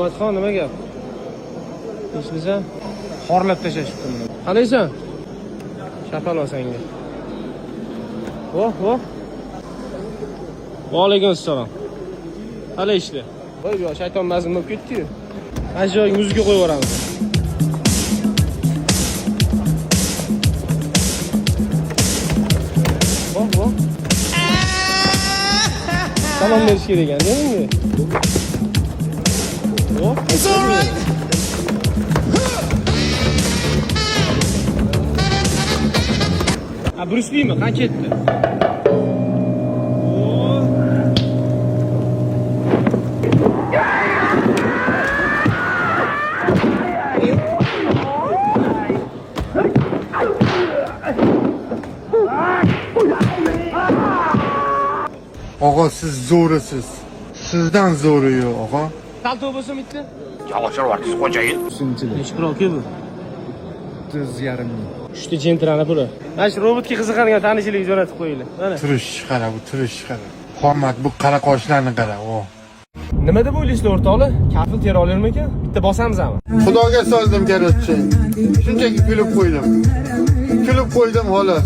Omadxon, nima gap? Tinchmisan? Xorlab tashlashibdi buni. Qalaysan? Shapaloq senga. Voh, voh. Va alaykum assalom. Qalay ishlar? Voy, bu shayton mazmun bo'lib ketdi-yu. Mana shu joyga muzika qo'yib yuboramiz. Voh, voh. Salom berish kerak ekan, bunga. Voh. It's all right. Ha, Brus Limi qancha etdi? Oo. Og'a, siz zo'risiz. Sizdan zo'ri yo'q, og'a. Salto bo'lsa bitta. Yavoshlar xo'jayin. Nechi pul aka bu? 30,5 ming. Uchta Gentrani puli. Mana shu robotga qiziqadigan tanishlik jo'natib qo'yinglar. Mana. Turish qara, bu turish qara. Qomat, bu qara, qoshlarni qara, o. Nima deb o'ylaysizlar, o'rtoqlar? Kafil tera olarmikan? Bitta bosamizmi? Xudoga soldim, короче. Shunchaki kulib qo'ydim. Kulib qo'ydim, xolos.